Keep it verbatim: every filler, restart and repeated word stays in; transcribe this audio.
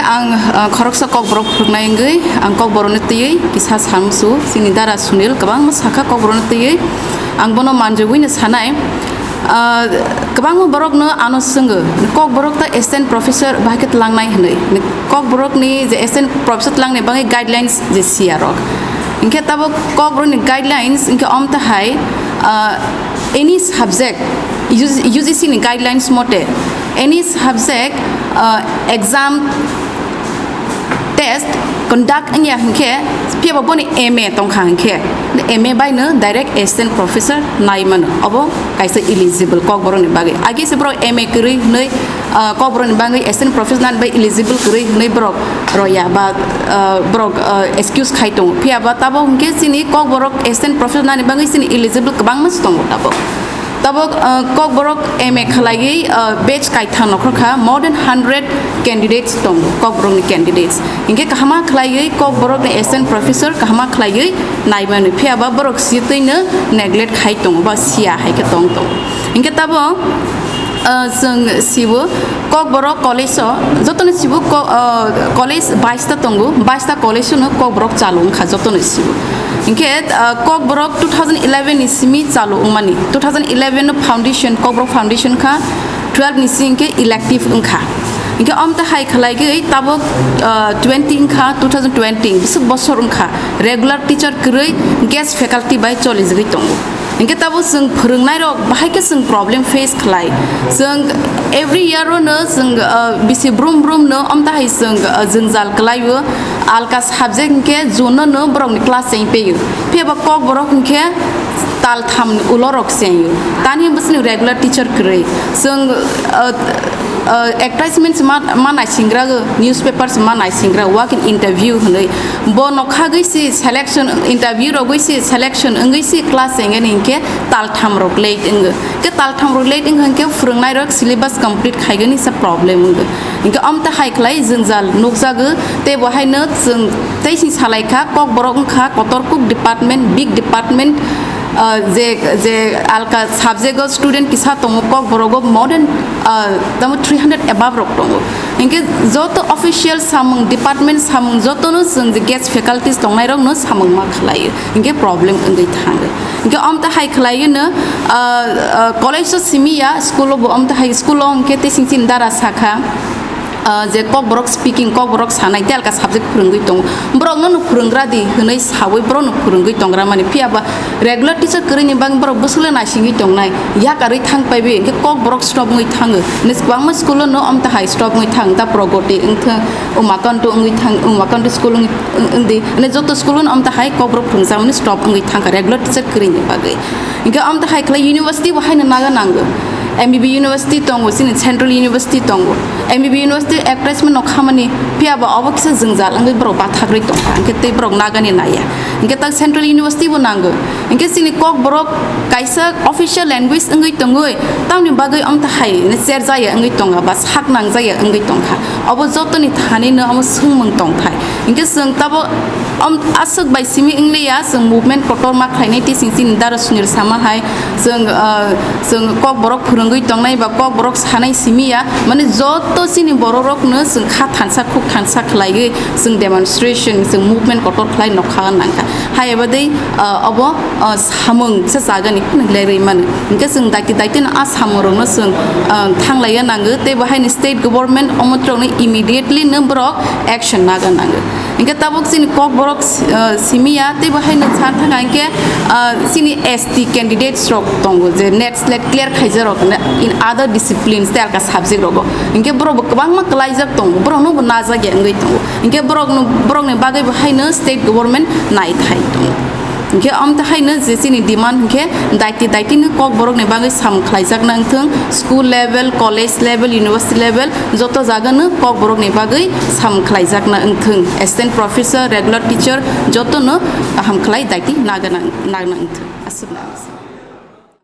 Ang, ah, khoroksa Kokborok phwrwngnai wngwi ang Kokborokni twiwi kisa samsu, chini dara Sunil kwbangma sakha Kokborokni twiwi, ang bono manjagwino sanai. Ah, kwbangma borokno ano swngo, Kokborok ta assistant professor bahai khe twlangnai hwnwi. Kokborokni je assistant professor twlangni bagwi guidelines je siya rok. Hinkhe tabuk Kokborokni guidelines hinkhe omtahai, ah, any subject, U G C ni guidelines mote, any subject, ah, exam, test conduct wngya hinkhe, phiya bo boni M A tongkha hinkhe, M A bai no direct assistant professor nai mano, obo kaisa eligible Kokborokni bagwi. Age se borok M A kwrwi hwnwi, ah, Kokborokni bagwi assistant professor nani bai eligible kwrwi hwnwi borok roya ba, ah, borok, ah, excuse khai tongo. Phiya ba tabuk hinkhe chini Kokborok assistant professor nani bagwi chini eligible kwbangma se tongo tabuk. Tabuk, ah, Kokborok M A khlaiwi, ah, batch kaitham nongkhorkha, more than hundred candidates tongo, Kokborokni candidates. Hinkhe kahama khlaiwi Kokborokni assistant professor kahama khlaiwi naimani, phiya ba borok sitwino neglect khai tongo ba siya hai khe tong tongo. Hinkhe tabuk, ah, chwng sibo Kokborok college o, jotoni sibo ko-, ah, college baista tongo, baista college no Kokborok chalu wngkha jotoni sibo. Hinkhe, ah, Kokborok two thousand eleven ni simi chalu wngmani. Two thousand eleven no foundation, Kokborok foundation kha, twelve ni simi hinkhe elective wngkha. Hinkhe omtahai khlaigwi tabuk, ah, twenty wngkha, two thousand twenty, bisi bosor wngkha. Regular teacher kwrwi guest faculty bai cholijagwi tongo. Hinkhe tabuk chwng phwrwngnairok bahai khe chwng problem face khlai. Chwng every year o no chwng, ah, bisi brum brum no omtahai chwng, ah, jwngjal kwlaio. Alka subject hinkhe June no no borokni class change peio. Phiya ba Kokborok hinkhe tal tham ni ulo rok chengyo. Tani bwswk ni regular teacher kwrwi. Chwng, ah, ah, advertisement ma, ma naisingra, newspaper ma naisingra, walk in interview hwnwi. Bo nokhagwi si selection, interview rogwi si selection wngwi si class chengani hinkhe tal tham rok late wngo. Ke tal tham rok late wngkha hinkhe phwrwngnairok syllabus complete khaigani sa problem wngo. Hinkhe omtahai khlai jwngjal nukjago, tei bo haino chwng tei sing salai kha, Kokborok wngkha kotor kuk department, big department, ah, je, je alka subject o student kisa tongo, Kokborok o more than, ah, tamo three hundred above rok tongo. Hinkhe joto official samung, department samung jotono chwng je guest faculties tongnairokno samung ma khlaio, hinkhe problem wngwi thango. Hinkhe omtahai khlaiwi no, ah, ah, college o simi ya, school o bo omtahai, school o hinkhe tei sing sini dara sakha, ah, je Kokborok speaking, Kokborok sanai, tei alka subject phwrwngwi tongo. Borokno no phwrwngra di hwnwi sawi borokno phwrwngwi tongra mani. Phiya ba regular teacher kwrwini bagwi borok bwswkle naisingwi tongnai. Yakarwi thang paibi hinkhe Kokborok stop wngwi thango. Hwnwi kwbangma school o no omtahai stop wngwi thang, ta Pragoti wngthang, Umakanto wngwi thang, Umakanto school wng, wng, wngdi. Hwnwi joto school o no omtahai Kokborok phwrwngjakmani stop wngwi thangkha regular teacher kwrwini bagwi. Hinkhe omtahai khlai university bo haino naga nango. M B B University tongo, chini Central University tongo. M B B University advertisement no khamani, phiya ba obo kisa jwngjal wngwi borok bathakrwi tongkha, hinkhe tei borok nagani naiya. Hinkhe tak Central University bo nango. Hinkhe chini Kokborok kaisa official language wngwi tongwi, tamni bagwi omtahai cherjaya wngwi tongkha ba sak nangjaya wngwi tongkha. Obo jotoni thani no omo swngmung tongthai. Hinkhe chwng tabuk, om, aswk bai simi wngliya, chwng movement kotorma khlainai tei chwng chini dara Sunil sama hai, chwng, ah, chwng Kokborok phwrwngwi tongnai ba Kokborok sanai simi ya, mane joto chini bororokno chwng kha thansa khuk thansa khlaiwi chwng demonstration, chwng movement kotor khlai nokha nangkha. Hai ebadei, ah, obo, ah, samung se chagani phunuklerwi mano. Hinkhe chwng daiti daiti no a samungrokno chwng, ah, thanglaiya nango, tei bo haini state government omotrokno immediately no borok action naga nango. Hinkhe tabuk chini Kokborok, ah, simi ya, tei bo haino sa thangkha hinkhe, ah, chini S T candidates rok tongo, je NET SLET clear khaijakrok in other disciplines tei alka subject rogo. Hinkhe borok bo kwbangma kwlaijak tongo, borokno bo najak ya wngwi tongo. Hinkhe borokno, borokni bagwi bo haino state government naithai tongo. Hinkhe omtahai no je chini demand hinkhe daiti daiti no Kokborok ni bagwi samung khlaijakna wngthung, school level, college level, university level, joto jaga no Kokborok ni bagwi samung khlaijakna wngthung, assistant professor, regular teacher joto no kaham khlai daiti nagana, nagna wngthung. Aswk no.